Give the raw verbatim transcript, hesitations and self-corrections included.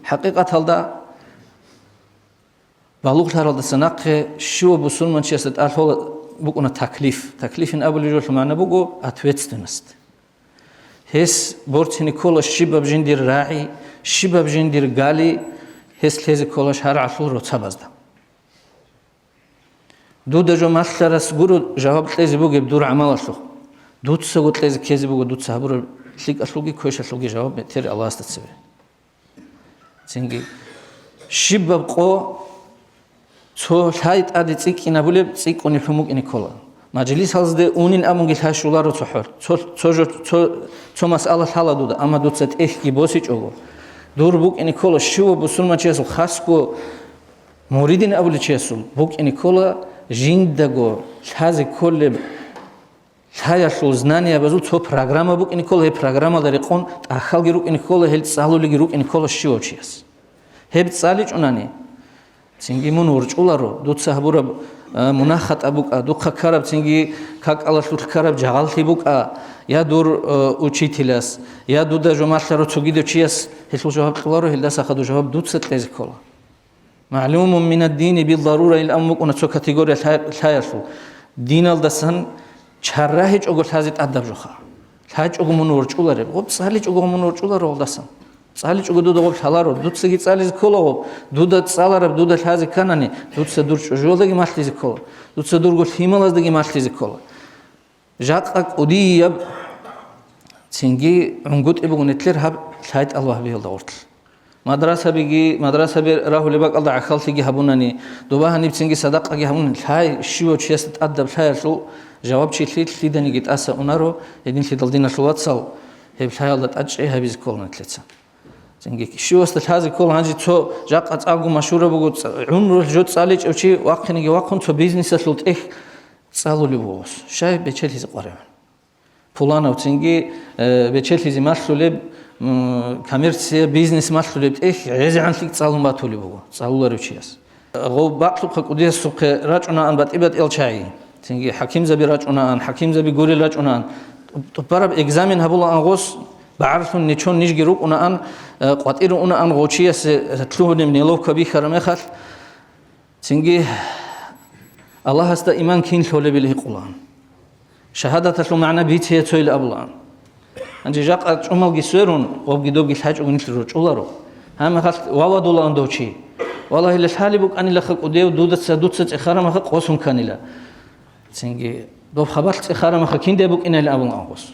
ХӀакъикъаталда, балугълъаралдаса нахъе щивав бусурманчиясда тӀалъола букӀуна таклиф. Таклифин абулеб жоялъул магӀна буго ответственность. Гьес борцине ккола щибаб жиндир рагӀи, щибаб жиндир гали, гьес лъезе ккола шаргӀалъул роцабазда. Дуда жо малъарас гуро жаваб кьезе бугеб дур гӀамалалъухъ. Дуцаго кьезе ккезе буго дуца гьабураб лъикӀалъулги квешалъулги жаваб бетер Аллагьасда цебе. Цинги, щибаб къо цо лъай тӀаде цӀикӀкӀинабулеб цӀикӀкӀунеблъун букӀине ккола. Мажлисалзде унин абунги лъай щоларо цохӀо. Цо, цо жо, цо, цо масъала лъала дуда, амма дуца тӀехьги босичӀого, дур букӀине ккола щивав бусурманчиясул, хасго муридин абулев чиясул букӀине ккола жиндаго лъазе кколеб лъаялъул знаниябазул цо программа букӀине ккола, гьеб программалда рекъон тӀахьалги рукӀине ккола, гьел цӀалулеги рукӀине ккола щивав чияс. Гьеб цӀаличӀунани, цинги мун ворчӀуларо, дуца гьабураб, а, мунагь-хатӀа букӀа, духъа ккараб цинги какалалъулъ ккараб жагьаллъи букӀа, я дур, а, учителяс, я дуда жо малъарав цогидав чияс, гьелъул жаваб кьоларо, гьелдаса хадуб жаваб дуца кьезе ккола. «МагӀлумун минаддини биддарура», ил абун букӀуна цо категория лъай-, лъаялъул. Диналдасан чаррагьичӀого лъазе тӀадаб жоха. ЛъайчӀого мун ворчӀулареб, гъоб цӀаличӀого мун ворчӀуларо гъолдасан. ЦӀаличӀого дуда гъоб лъаларо, дуцаги цӀализе ккола гъоб, дуда цӀалараб, дуда лъазе кканани, дуца дур чӀужуялдаги малъизе ккола, дуца дурго лъималаздаги малъизе ккола. Жакъа кӀудияб цинги гӀунгутӀи буго нилъер гьаб лъайтӀал вагьбиялда гъорлъ. Мадрасабиги, мадрасаби рагьулеб бакӀалда гӀахьаллъиги гьабунани, доба гьаниб цинги садакъаги гьабунани, лъай щивав чиясда тӀадаб лъаялъул жавабчилъи лъиданиги тӀаса унаро, гьединлъидал диналъул вацал, гьеб лъаялда тӀадчӀей гьабизе ккола нилъеца. Цинги щивасда лъазе ккола гьанже цо жакъа цӀакъго машгьураб буго, цӀ-, гӀумрулъ жо цӀаличӀев чи вахъинеги вахъун цо бизнесалъул тӀехь цӀалулев вугос. Щай бечелъизе къваригӀун? Пуланав цинги, э, бечелъизе малъулеб, м, коммерция, бизнес малъулеб тӀехь гӀезегӀан лъикӀ цӀалун батулеб буго цӀалуларев чияс. Гъов бакълъухъа кӀудиясухъе рачӀунаан батӀи-батӀиял чагӀи. Цинги хӀакимзаби рачӀунаан, хӀакимзаби гурел рачӀунаан. ТӀубараб экзамен гьабулаан гъос, багӀарлъун нечон нижги рукӀунаан, э, къватӀире унаан гъов чиясе лъугьунеб неловка бихьараб мехалъ. Цинги Аллагьасда иман кин лъолебил гьикъулаан. Шагьадаталъул магӀна бицея цойил абулаан. Гьанже жакъа чӀумалги сверун, гъобги добги лъачӀого нилъ рорчӀуларо. Гьамихалъ вавадулаан дов чи. Валагьила лъалеб букӀанилаха кӀудев, дудаца, дуца цӀехарамаха къосун кканила. Цинги доб хабалъ цӀехарамаха кинде букӀинайилан абулаан гъос.